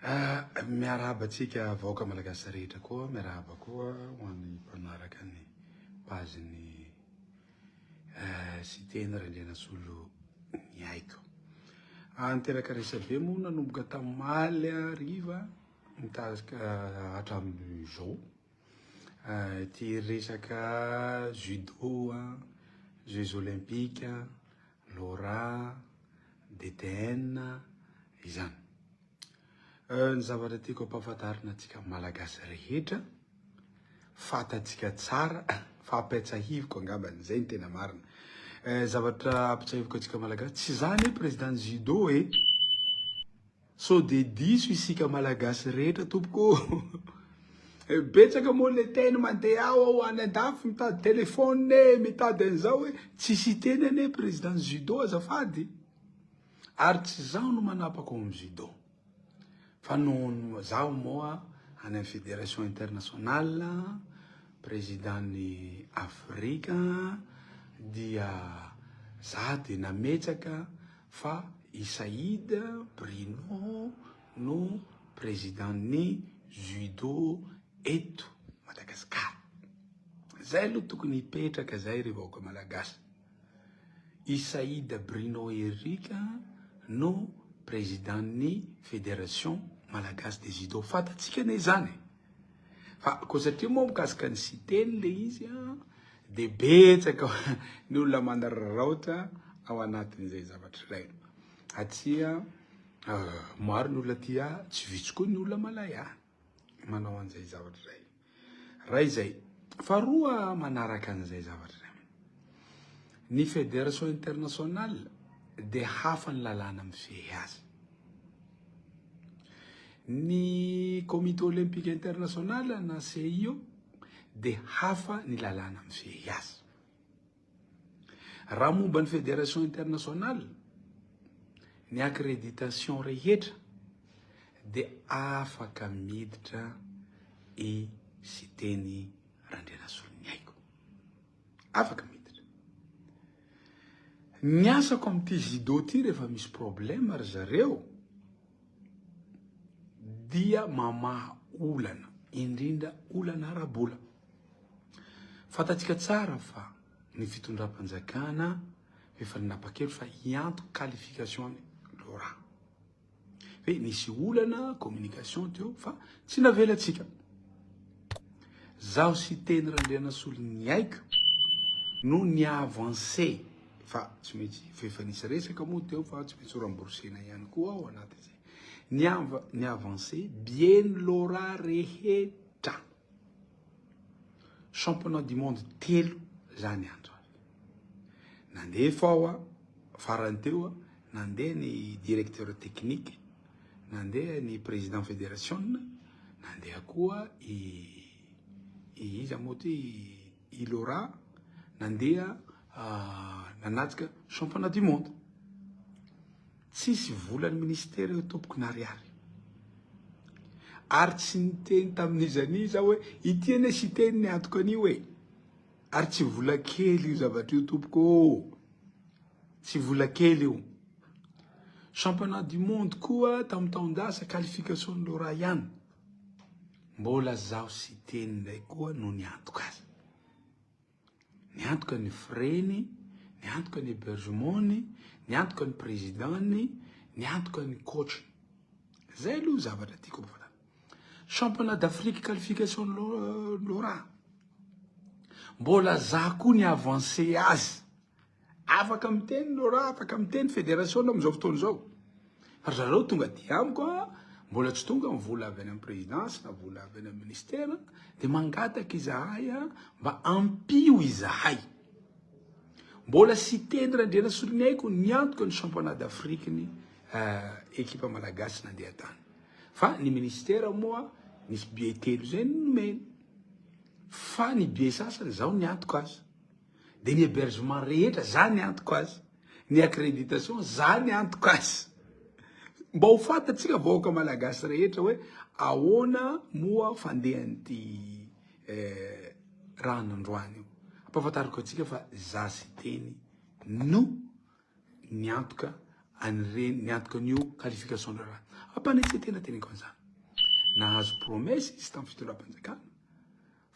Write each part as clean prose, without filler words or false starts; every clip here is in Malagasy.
Miarahaba antsika vahoaka malagasy rehetra koa, miarahaba koa ho an'ny mpanaraka ny page-n'ny Siteny Randrianasolo ny aiko. Niteraka resabe moa nanomboka tamin'ny omaly hariva mitazika hatramin'izao ity resaka judo, jeux olympiques, Laura, DTN, izany. Ny zavatra tiako ampahafantarina antsika Malagasy rehetra, fantatsika tsara fa ampiatsahiviko angambany, izay no tena marina. Zavatra ampitsahiviko antsika Malagasy, tsy za anie président ny judo e! Sao dia diso isika Malagasy rehetra tompoko ô! Betsaka moa le teny mandeha ao ao any andafy mitady téléphone e, mitady an'izao e, tsisy hiteny anie président ny judo azafady, ary tsy zaho no manapaka ao amin'ny judo fa noho zaho moa any amin'ny fédération internationale, président ny Afrika dia za dia nametsaka fa i Saïd Bruno no président-n'ny judo eto Madagascar. Zay aloha tokony hipetraka zay ry vahoaka malagasy. I Saïd Bruno Eric no président-n'ny fédération malagasy de judo. Fantatsika anie zany e. Fa koa satria moa mikasika ny Siteny le izy an, dia betsaka ny olona manararaotra ao anatin'izay zavatra izay. Satria maro ny olona tia ahy, tsy vitsy koa ny olona malay ahy manao an'izay zavatra izay. Ray izay. Faharoa manaraka an'izay zavatra izay. Ny fédération internationale dia hafa ny lalàna mifehy azy. Ny Comité Olympique International na CIO dia hafa ny lalàna mifehy azy. Raha momba ny Fédération Internationale, ny accréditation rehetra dia afaka miditra i Siteny Randrianasoloniaiko. Afaka miditra. Ny asako amin'ity judo ity rehefa misy problème ry zareo dia mamaha olana, indrindra olana ara-bola. Fantatsika tsara fa ny fitondram-panjakana efa nanapa-kevitra fa hiantoka qualification ny Laura. Hoe nisy olana communication teo fa tsy navelantsika. Zaho Siteny Randrianasoloniaiko no ni-avancer fa tsy maintsy fa efa nisy resaka moa teo fa tsy maintsy ho rembourser-na ihany koa ao anatin'izay. Ni-avancer bien Laura rehetra. Championnat du monde telo zany andro ary. Nandefa aho a, farany teo a, nandeha ny directeur technique, nandeha ny président fédération, nandeha koa i i iza moa ty i Laura, nandeha nanatrika championnat du monde. Tsisy volan'ny ministera eo tompoko na ariary. Ary tsy niteny tamin'iza n'iza aho hoe ity anie Siteny ny antoko an'io e. Ary tsy vola kely io zavatra io tompoko ô. Tsy vola kely io. Championnat du monde koa tamin'ny taon-dasa qualification ny Laura ihany. Mbola zaho Siteny indray koa no niantoka azy. Niantoka ny frais-ny, niantoka ny hébergement-ny, niantoka ny président-ny, niantoka ny coach-ny. Zay aloha zavatra tiako ampafantatra. Championnat d'Afrique qualification Laura. Mbola za koa ny avancé azy. Afaka miteny Laura, afaka miteny fédération amin'izao fotoana izao. Fa ry zareo tonga aty amiko a, mbola tsy tonga ny vola avy any amin'ny présidence na vola avy any amin'ny ministère, dia mangataka izahay a, mba ampio izahay. Mbola Siteny Randrianasoloniaiko niantoka ny championnat d'Afrique ny ekipa malagasy nandeha tany. Fa ny ministère moa nisy billet telo izay no nomeny. Fa ny billet sasany zaho niantoka azy. Dia ny hébergement rehetra za niantoka azy. Ny accréditation za niantoka azy. Mba ho fantatsika vahoaka malagasy rehetra hoe ahoana moa fandehan'ity eh, raha nandroany io. Ampahafantariko antsika fa za Siteny no niantoka an'ireny, niantoka an'io qualification de raha. Ampanetsen-tena teneniko an'izany. Nahazo promesse izy tamin'ny fitondram-panjakana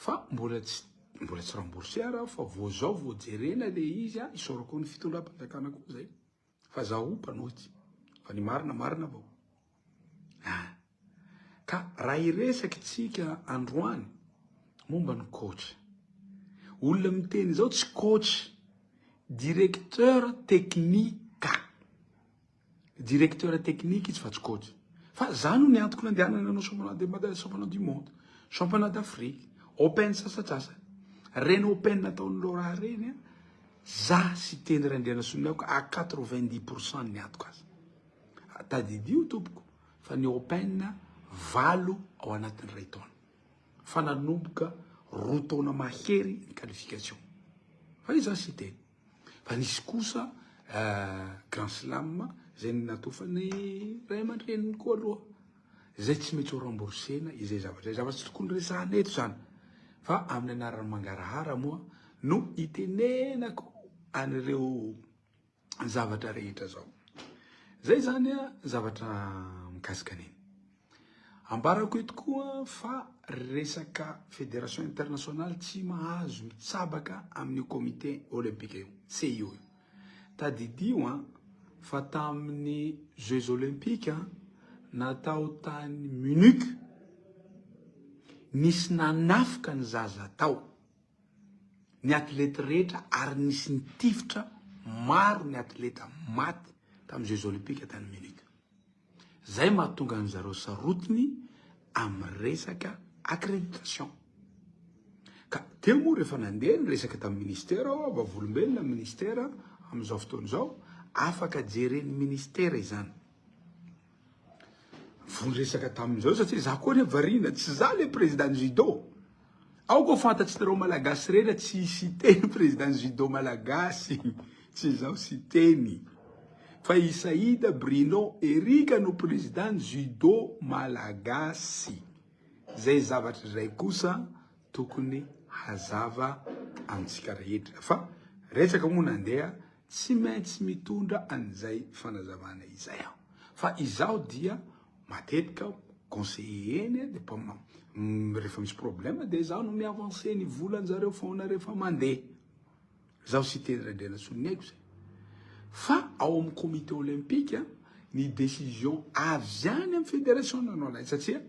fa mbola tsy mbola tsy rembourser aho fa vao zao vao jerena le izy a, isaorako ny fitondram-panjakana koa zay fa zaho mpanohitsy fa ny marina marina avao. Ah. Ka raha hiresaky tsika androany momba ny coach. Olona miteny izao tsy coach, directeur technique. Directeur technique izy fa tsy coach. Fa za no niantoko nandehanana nanao championnat de Mada, championnat du monde, championnat d'Afrique, open sasatsasany. Reny open nataon'i Laura reny a, za sy Teny Randrianasoniako à 90 pourcent niantoka azy. Tadidio tompoko fa ny open valo ao anatin'ny iray taona. Fa nanomboka roa taona mahery ny qualification. Fa iza sy Teny. Fa nisy kosa grand slam izay natofan'ny ray aman-dreniny koa aloha. Izay tsy maintsy ho rembourser-na izay zavatra izay. Zavatra tsy tokony resahana eto izany. Fa amin'ny anaran'ny mangarahara moa no itenenako an'ireo zavatra rehetra zao. Zay zany a zavatra mikasika an'iny. Ambarako eto koa fa resaka fédération internationale tsy mahazo mitsabaka amin'io comité olympique io, CIO io. Tadidio an fa tamin'ny Jeux olympiques natao tany Munich nisy nanafika ny zaza tao. ny atleta rehetra ary nisy nitifitra maro ny atleta maty tamin'ny Jeux Olympiques tany Munich. Zay mahatonga an zareo sarotiny amin'ny resaka accréditation. Ka teo moa rehefa nandeha ny resaka tamin'ny ministera aho, vavolombelona ny ministera amin'izao fotoana izao, afaka jeren'ny ministera izany. Vao niresaka tamin'izao satria za koa anie variana, tsy za le président judo. Aoka ho fantatr'nareo malagasy rehetra tsy i Siteny président judo malagasy, tsy izaho Siteny fa i Saïda Bruno Eric no président judo malagasy. Zay zavatra izay kosa tokony hazava amintsika rehetra fa resaka moa nandeha Tsy maintsy mitondra an'izay fanazavana izay aho. Fa izaho dia matetika conseiller eny dia rehefa misy problème dia izaho no mi-avancer ny volan-jareo foana rehefa mandeha. Izaho Siteny Randrianasoloniaiko izay. Fa ao amin'ny comité olympique ny décision avy any amin'ny fédération no alaina satria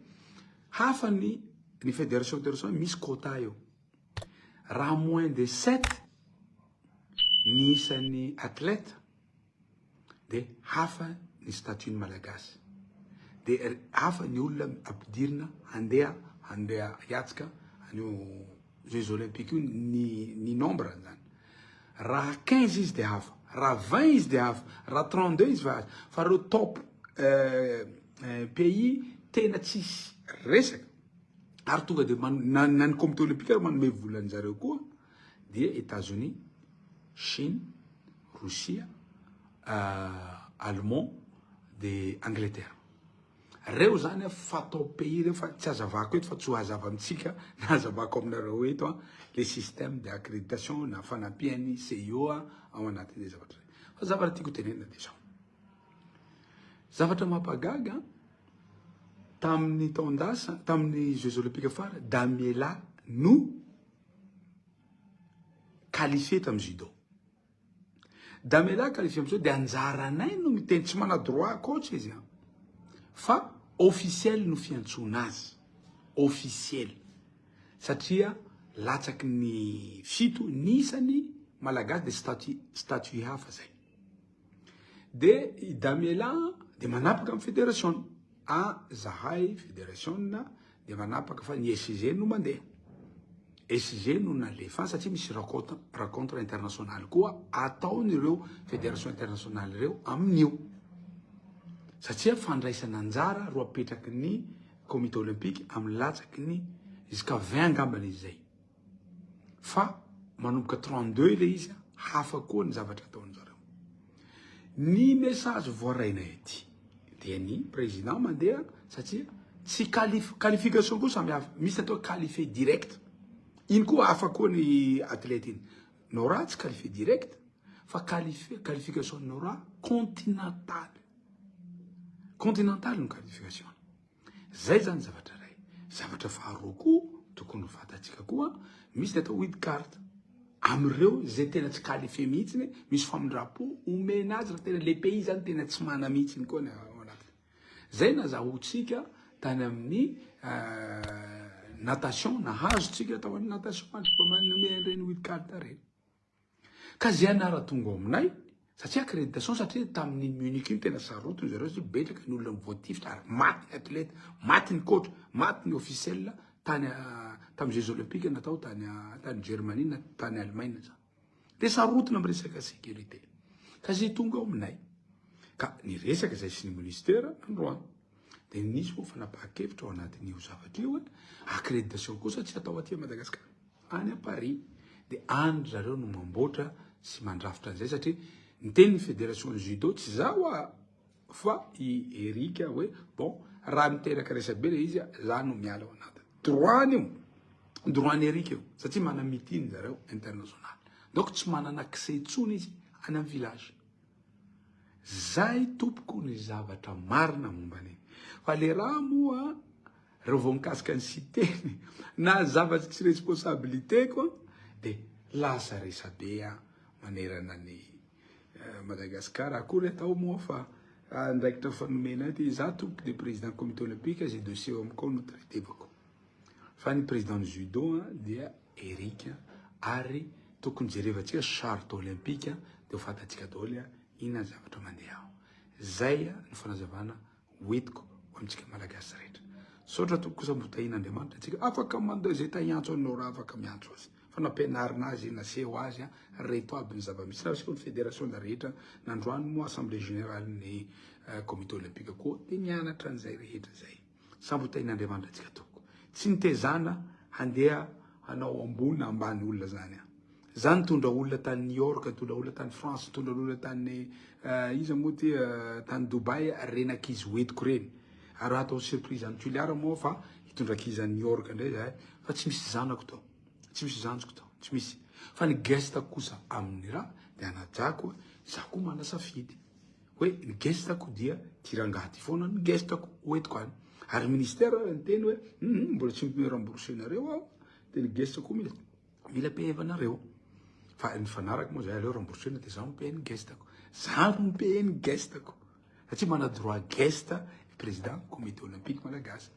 hafa ny ny fédération internationale misy quota eo. Raha moins de sept ny isan'ny athlète dia hafa ny statut ny malagasy dia hafa ny olona ampidirina handeha handeha hiatrika an'io jeux olympiques io ny ny nombre zany raha 15 izy dia hafa raha 20 izy dia hafa raha 32 izy fa fa reo top euh, euh, pays tena tsisy resaka ary tonga dia na, na ny comité olympique ary manome vola anjareo koa dia États-Unis, Chine, Rosia, euh, Allemand, dia Angleterre. Reo zany fa top pays reo fa tsy azavako eto fa tsy ho hazava amintsika na hazavako aminareo eto a le système de accréditation na fanampian'ny CIO ao anatin'izay zavatra zay. Fa zavatra tiako tenenina dia zao. Zavatra mampagaga tamin'ny taon-dasa, tamin'ny Jeux Olympiques farany, Damiela no qualifié tamin'ny judo. Damiela qualifié amin'ny judo dia anjaranay no miteny, tsy mana droit coach izy an. Fa officiel no fiantsoana azy. Officiel. Satria latsaky ny fito ny isan'ny Malagasy dia statut statut hafa zay. De i Damiela de manapaka amin'ny federasiona. A zahay federasiona de manapaka fa ny SG no mandeha. SG no nalefa satria misy rencontre, rencontre internationale koa ataon'ireo fédération internationale ireo amin'io. Satria fandraisana anjara ro apetraky ny comité olympique amin'ny latsaky ny jusqu'à 20 angambany izy zay. Fa manomboka 32 ilay izy, hafa koa ny zavatra ataon-jareo. Ny message voarainay aty dia ny président mandeha satria tsy qualif qualification koa samy hafa. Misy atao qualifié direct. Iny koa hafa koa ny athlète iny. Nora tsy qualifié direct fa qualifié qualification Nora continentale. Continental no qualification. Zay zany zavatra iray. Zavatra faharoa koa tokony ho fantatsika koa, misy ny atao wild card. Amin'ireo izay tena tsy qualifié mihitsy, misy famindram-po omena azy raha tena le pays zany tena tsy mana mihitsy koa ny ao anatiny. Zay nazahoantsika tany amin'ny natation, nahazo tsika tao amin'ny natation any, manome an'ireny wild card ireny. Ka zay anara tonga ao aminay, satria accréditation, satria tamin'iny Munich iny tena sarotiny zareo satria betsaka ny olona voatifitra ary maty ny athlète, maty ny coach, maty ny officiel tany tamin'ny Jeux Olympiques natao tany tany Germanie na tany Allemagne zany. Dia sarotiny amin'ny resaka sécurité. Ka zay tonga ao aminay. Ka niresaka zay sy ny ministère androany. Dia nisy moa fanapahan-kevitra ao anatin'io zavatra io hoe accréditation kosa tsy atao aty Madagasikara. Any Paris dia any ry zareo no mamboatra sy mandrafitra an'izay satria niteny ny fédération judo tsy zaho a fa i Eric hoe bon raha miteraka resabe le izy za no miala ao anatiny. Droit-ny io, droit-n'i Eric io satria manana meeting zareo international. Donc tsy manana accès intsony izy any amin'ny village. Zay tompoko ny zavatra marina momba an'iny. Fa le raha moa Reo vao mikasika ny Siteny na zavatra tsy responsabilité-ko de lasa resabe an manerana ny Madagascar. Akory atao moa fa andraikitra fanomena ahy ty, za tompoko de président comité olympique, ze dossier eo amiko ao no traitevako. Fa ny président ny judo an dia Eric ary tokony jerevantsika charte olympique de ho fantatsika daholo inona ny zavatra mandeha ao. Zay ny fanazavana hoentiko ho amintsika Malagasy rehetra. Misaotra tompoko samy ho tahian'Andriamanitra antsika. Afaka mandeha izay ta hiantso anao raha afaka miantso azy. Fa nampianarina azy, naseho azy reto aby ny zava-misy. Naseho ny federasiona rehetra. Nandroany moa assemblée générale ny comité olympique koa dia nianatra an'izay rehetra izay. Samy ho tahian'Andriamanitra antsika tompoko. Tsy nitezana handeha hanao ambony na ambany olona zany aho. Za nitondra olona tany New York, nitondra olona tany France, nitondra olona tany iza moa ty tany Dubaï, reny ankizy hoentiko reny. Ary atao surprise any Toliara moa fa hitondra ankizy any New York indray zahay fa tsy misy zanako tao, tsy misy zandriko tao, tsy misy. Fa ny geste kosa amin'ny raha dia anajako, za koa mana safidy. Hoe ny geste-ko dia ty rangahy ty foana ny geste-ko hoentiko any. Ary ministère niteny hoe hum mbola tsy mi-rembourser-nareo aho, dia ny geste-ko mila Mila payer-nareo. Fa nifanaraka moa zay aleo rembourser-na de za mi-payer ny guest-ko. Za no mi-payer ny guest-ko. Satria mana droit guest ny président comité olympique malagasy.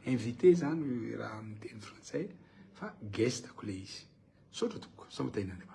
Invité zany raha amin'ny teny frantsay fa guest-ko le izy. Misaotra tompoko. Samy ho tahin'Andriamanitra.